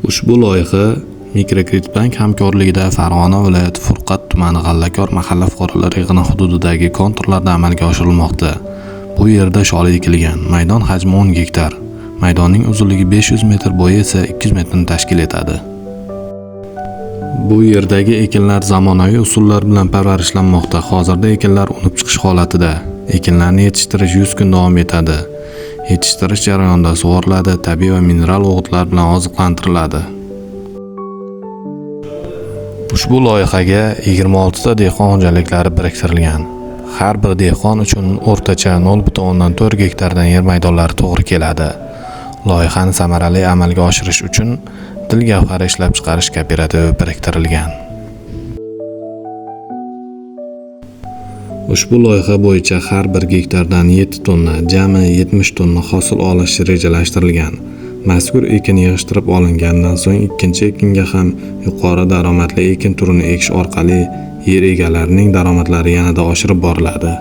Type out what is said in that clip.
Ushbu loyiha Mikrokreditbank hamkorligida Farg'ona viloyati Furqat tumani G'allakor mahalla fuqarolar yig'ini hududidagi konturlarda amalga oshirilmoqda. Bu yerda sholi ekilgan. Maydon hajmi 10 gektar. Maydonning uzunligi 500 metr, bo'yi esa 200 metrni tashkil etadi. Bu yerdagi ekinlar zamonaviy usullar bilan parvarishlanmoqda. Hozirda ekinlar unib chiqish holatida. Ekinlarni yetishtirish 100 kun davom etadi. Yetishtirish jarayonida sug'oriladi, tabiiy va mineral o'g'itlar bilan oziqlantiriladi. Ushbu loyihaga 26 ta dehqon xo'jaliklari biriktirilgan. Har bir dehqon uchun o'rtacha 0,4 gektardan yer maydonlari to'g'ri keladi. Loyihani samarali amalga oshirish uchun Dil gavhari ishlab chiqarish kooperativi biriktirilgan. Ushbu loyiha bo'yicha har bir gektardan 7 tonna, jami 70 tonna hosil olish rejalashtirilgan. Mazkur ekin yig'ishtirib olingandan so'ng ikkinchi ekinga ham yuqori daromadli ekin turini ekish orqali yer egalarining daromadlari yanada oshirib boriladi.